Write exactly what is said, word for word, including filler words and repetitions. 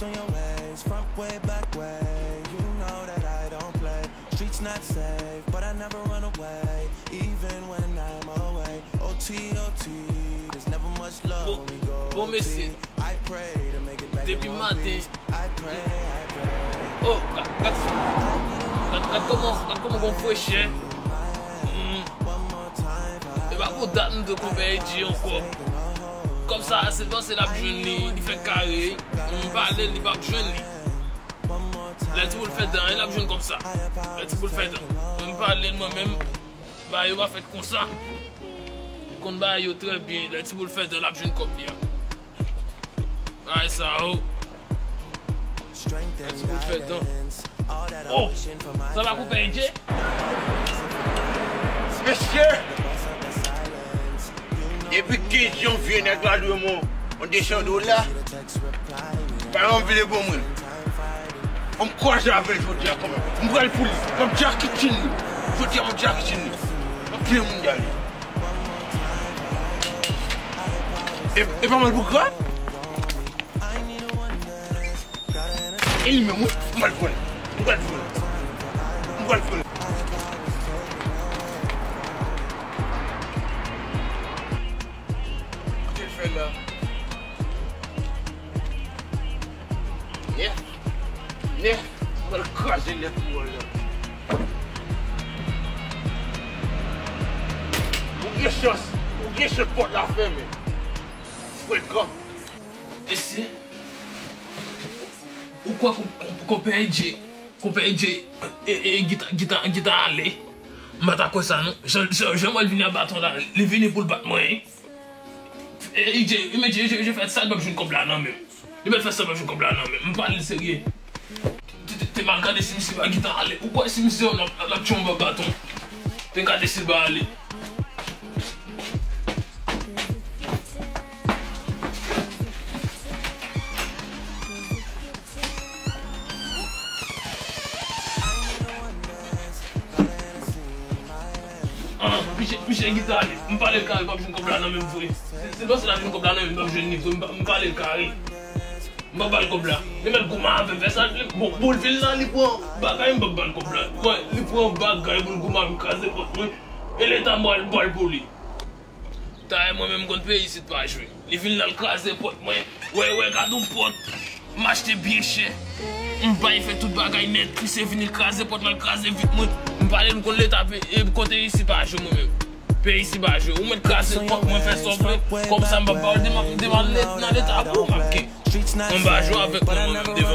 on your ways, front way, back way. You know that I don't play. Streets not safe, but I never run away, even when I'm away. O T, O T, there's never much love when we go O T. Bon, mesye, depi maten. Oh, gad, gad, gad, gad kòman, gad kòman gon frechè. Mm. E pa pou dat nou te konpè Edji ankò. Kòb sa, se panse l ap jwenn li, li fèk kare. M pale l, li p ap jwenn li. Lè ti boul fè dan, l ap jwenn kòb sa. Lè ti boul fè dan. M pale l mwen menm, bagay yo pa fèt konsa. M konn bagay yo trè byen. Lè ti boul fè dan, l ap jwenn kòb li a. Ay sa, oh. Lè ti boul fè dan. Oh, sa pa koupe Edji? Mesye! Depi kenz janvye, nèg la dwe mwen yon de san dola. Pa yon vle bon mwen. Fò m kwaze avè l jodi a kanmenm. M pral pou li. M ap Jackie Chan li. Jodi a m ap Jackie Chan li. M ap touye moun dèyè li. E, e pa mal pou gra? E li menm, wi. M pral pran li. M pral pran li. M pral pran li. Kote l fè la? Nèf. Nèf. M pral kraze nèf pou ou la. Ou gen chans. Ou gen chans pòt la fèmen. Frekan. Mesye, ou kwè konpè Edji, konpè Edji, e, e, e, gita, gita, gita ale? M pa ta kwè sa, non. Jan, jan, jan mwen vini a baton la, li vini pou l bat mwen. E, Edji, li mèt, Edji, Edji fè sa, l p ap jwenn kòb la nan men m. Li mèt fè sa, l p ap jwenn kòb la nan men m. M pale l serye. Te, te, te mal gade si misye pa gentan ale. Ou kwè si misye menm l ap, l ap tchon ba baton? Te gade si l pa ale. Ah, piche, piche gita li. M pale l kare, l p ap jwenn kòb la nan men m vre. Se, se panse l ap jwenn kòb la nan men m, l p ap jwenn li vre. M pa, m pale l kare. M p ap ba l kòb la. Li mèt goumen avè m, fè sa. Bon, pou l vin la, li pran bagay, m p ap ba l kòb la. Li pran, li pran bagay pou l goumen avè m, kraze pòt mwen. E leta m pral, pral pou li. Tayè mwen menm konn peyi isit pa jwe. Li vin la, l kraze pòt mwen. Wè, wè, gad yon pòt. M achte byen chè. M bay fè tout bagay nèt. Misye vini, l kraze pòt la, l kraze vit mwen. M pale, m konn leta pe-, e kote isit pa jwe mwen menm. Peyi isit pa jwe. Ou mèt kraze pòt mwen, fè sa w vle. Kòb sa m p ap ba w, demen, demen nan leta pou w, m ap gen. Anba jwe avèk mwen, mwen menm devan.